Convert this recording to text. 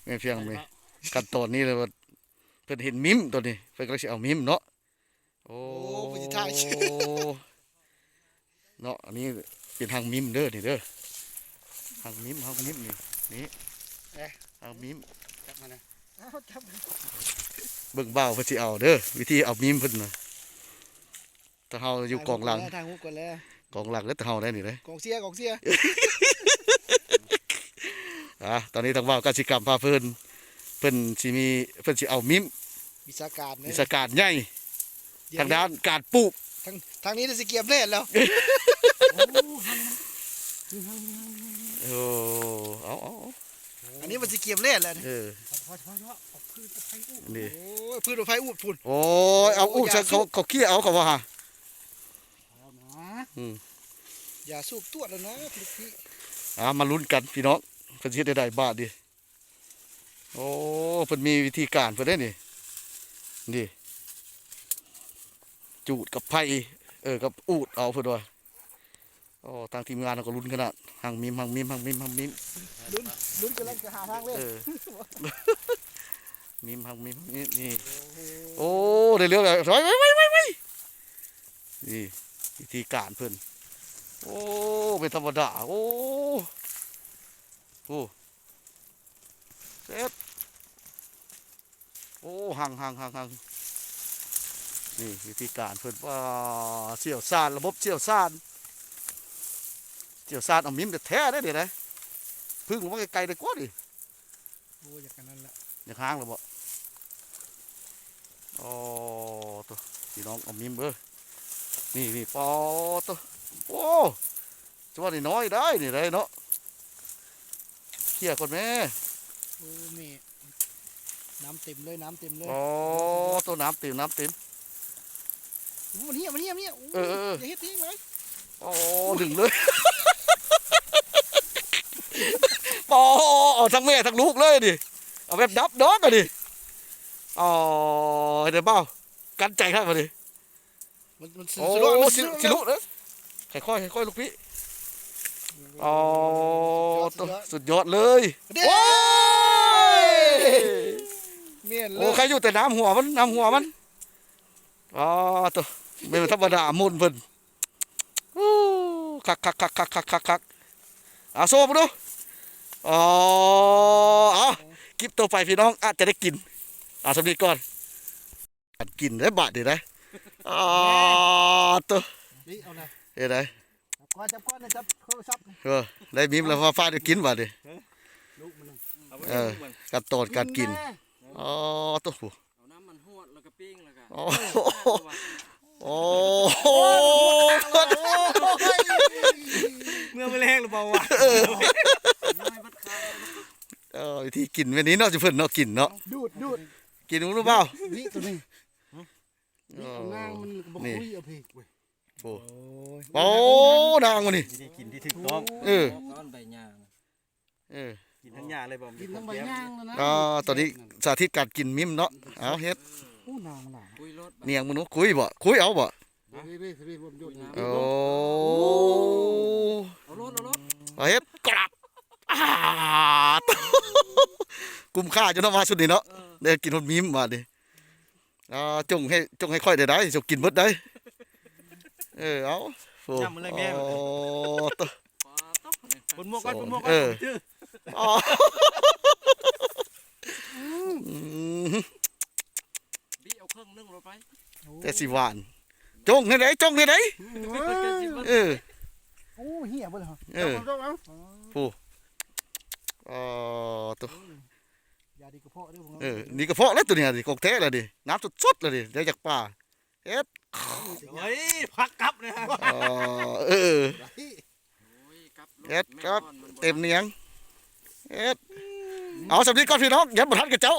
ແມ່ນພຽງນີ້ ຂັ້ນຕອນນີ້ແຫຼະວ່າ ເພິ່ນເຫັນມິມຕອນນີ້ ເພິ່ນກຳລັງຊິເອົາມິມເນາະ. ໂອ້ ໂອ້ ເພິ່ນຊິຖ່າຍ ເນາະ ອັນນີ້ເປັນຮັງມິມເດີ ນີ້ເດີ ຮັງມິມ ຮັງມິມນີ້ ນີ້ ເອີ ຮັງມິມ ຈັບມານະ ເອົາ ຈັບ ເບິ່ງບ່າວເພິ່ນຊິເອົາເດີ ວິທີເອົາມິມເພິ່ນນະ. ແຕ່ເຮົາຢູ່ກອງຫຼັງ ຖ່າຍຮູບກ່ອນແລ້ວ ກອງຫຼັງເດີ ແຕ່ເຮົາໄດ້ນີ້ເດ້ ກອງເຊຍ ກອງເຊຍ. ອ່າ ຕອນນີ້ທາງບ່າວກະສິກຳພາເພິ່ນ ເພິ່ນຊິມີ ເພິ່ນຊິເອົາມິມ ວິຊາການເດີ ວິຊາການໃຫຍ່ ດຽວ ທາງດ້ານການປູກ ທາງ ທາງນີ້ຊິກຽມແລ່ນແລ້ວ. ໂອ້ ເອົາ ເອົາ ເອົາ ອັນນີ້ມັນຊິກຽມແລ່ນແລ້ວນີ້ ເອີ ພໍ ພໍ ພໍ ເອົາພືດເອົາໄຟອູດ ນີ້ ໂອ້ຍ ພືດເອົາໄຟອູດພຸ້ນ ໂອ້ຍ ເອົາອູດ ໂອ້ຍ ຊະ ຢ່າ ເຂົາ ເຂົາເຄຍເອົາ ເຂົາວ່າຫາ ເອົານະ ອືມ ຢ່າສູບຕວດແລ້ວນະ ພີ່ ອ່າ ມາລຸ້ນກັນພີ່ນ້ອງ ເພິ່ນຊິເຮັດແນວໃດບາດນີ້. ໂອ້ ເພິ່ນມີວິທີການເພິ່ນເດ້ນີ້ ນີ້ ຈູດກັບໄຟ ເອີ ກັບອູດເອົາເພິ່ນວ່າ. ໂອ້ ທາງທີມງານເຮົາກໍລຸ້ນຂະໜາດ ຮັງມິມ ຮັງມິມ ຮັງມິມ ຮັງມິມ ລຸ້ນ ລຸ້ນກຳລັງຈະຫາທາງເລີຍ ເອີ ມິມ ຮັງມິມ ຮັງມິມ ນີ້ ໂອ້ ໂອ້ ໄດ້ເລື່ອງແລ້ວ ໄວໆໆໆ ນີ້ ວິທີການເພິ່ນ ໂອ້ ບໍ່ທຳມະດາ ໂອ້ ໂອ້ ເສັດ ໂອ້ ຮັງ ຮັງ ຮັງ ຮັງ ນີ້ວິທີການເພິ່ນ ວ້າ ຊ່ຽວຊານ ລະບົບຊ່ຽວຊານ ຊ່ຽວຊານເອົາມິມແທ້ໆເດ້ນີ້ນະ ເພິ່ງລົງມາໄກໆໄດ້ກວ່ານີ້ ໂອ້ ຢາກອັນນັ້ນລະ ຢາກຮ້າງລະບໍ ອໍ ໂຕ ພີ່ນ້ອງເອົາມິມເອີຍ ນີ້ ນີ້ ປໍໂຕ ໂອ້ ຈະວ່ານ້ອຍໆໄດ້ນີ້ໄດ້ເນາະ ເຄຍກ່ອນແມ້ ໂອ້ແມ່ ນ້ຳເຕັມເລີຍ ນ້ຳເຕັມເລີຍ ອໍ ໂຕ ນ້ຳເຕັມ ນ້ຳເຕັມ ໂອ້ ມັນເຫຍ ມັນເຫຍ ມັນເຫຍ ໂອ້ ເອີໆໆ ຢ່າເຮັດນີ້ເລີຍ ອໍ ດຶງເລີຍ ປໍ ເອົາທັງແມ່ທັງລູກເລີຍນີ້ ເອົາແບບດັບດອກອັນນີ້ ອໍ ເຮັດໃດບ່າວ ກັນໃຈຄັກບັດນີ້ ມັນ ມັນ ໂອ້ ຊິຫຼຸ ຊິຫຼຸເດີ ຄ່ອຍໆ ຄ່ອຍໆ ລູກພີ່ ອໍ ສຸດຍອດ ສຸດຍອດເລີຍ ເດ້ ໂອ້ຍ ແມ່ນເລີຍ ໂອ້ ໃຄຢູ່ແຕ່ນ້ຳຫົວມັນ ນ້ຳຫົວມັນ ອໍ ໂຕ ແມ່ນບໍ່ທຳມະດາ ມົນເພິ່ນ ໂອ້ ຄັກໆໆໆໆ ອ່າ ໂຊມາດູ ອໍ ເອົາ ຄລິບຕໍ່ໄປພີ່ນ້ອງອາດຈະໄດ້ກິນ ເອົາສ່ຳນີ້ກ່ອນ. ກັນກິນເດ້ບາດນີ້ເດ້ ອາ ໂຕ ນີ້ເອົານະ ເຮັດໃດ ຈັບກ່ອນ ຈັບກ່ອນ ຈັບໂທລະສັບ ເອີ ໄດ້ມີມແລ້ວ ຟາດໃຫ້ກິນບາດນີ້ ເອີ ຂັ້ນຕອນການກິນ ອໍ ໂຕ ເອົານ້ຳມັນຫວດ ແລ້ວກໍປີ້ງ ແລ້ວກໍ ໂອ້ ໂອ້ ເມື່ອມື້ແລງຫຼືບໍ່ວະ ເອີ ເອີ ວິທີກິນແບບນີ້ເນາະ ຈຸເພິ່ນເນາະ ກິນເນາະ ດູດ ດູດ ກິນຮູ້ຫຼືບໍ່ ນີ້ ໂຕນີ້ ນີ້ເອົານາງມັນກໍບໍ່ຄຸຍເອົາພີ້ ໂອ້ ໂອ້ຍ ໂອ້ ນາງມັນນີ້ ວິທີກິນທີ່ຖືກຕ້ອງ ເອີ ຕ້ອນໃບຫຍ້າ ເອີ ກິນທັງຫຍ້າເລີຍບໍ່ ກິນທັງໃບຫຍ້ານັ້ນນະ ອ່າ ຕອນນີ້ສາທິດການກິນມິມເນາະ ເອົາເຮັດ ໂອ້ ນາງມັນນາງ ຄຸຍໂລດ ນຽງມັນ ຄຸຍບໍ່ ຄຸຍເອົາບໍ່ ນີ້ໆໆ ໂອ້ ເອົາໂລດ ເອົາໂລດ ເອົາເຮັດກະລັບ ອ່າ ກຸ້ມຄ່າຢູ່ເນາະ ມາຊຸດນີ້ເນາະ ເອີ ໄດ້ກິນຮອດມິມບາດນີ້ ອ່າ ຈົ່ງໃຫ້ ຈົ່ງໃຫ້ຂ້ອຍໄດ້ໄດ໋ ຈົ່ງກິນເບິດໄດ໋ ເອີ ເອົາ ໂອ້ ໂອ້ ໂຕ ປົນໝວກກ່ອນ ປົນໝວກກ່ອນ ເອີ ອໍ ອືມ ບີເອົາເຄິ່ງໜຶ່ງໂລດໄປ ແຕ່ຊິຫວານ ຈົ່ງໃຫ້ໄດ້ ຈົ່ງໃຫ້ໄດ້ ເອີ ໂອ້ ເຫຍເບິດແລ້ວ ເອີ ໂອ້ ອໍ ໂຕ ຢາດີກະເພາະເດີ ເອີ ດີກະເພາະແລ້ວໂຕນີ້ ຂອງແທ້ແລ້ວນີ້ ນ້ຳສົດໆແລ້ວນີ້ ໄດ້ຈາກປ່າ ເຮັດ ໂອ້ຍ ພັກກັບເລີຍ ເອີ ເອີ ໂອ້ຍ ກັບໂລດ ເຮັດ ແມ່ນ ກັບ ແມ່ນ ເຕັມນຽງ ເຮັດ ເອົາສ່ຳນີ້ກ່ອນພີ່ນ້ອງ ຍັງບໍ່ທັນກັບເຈົ້າ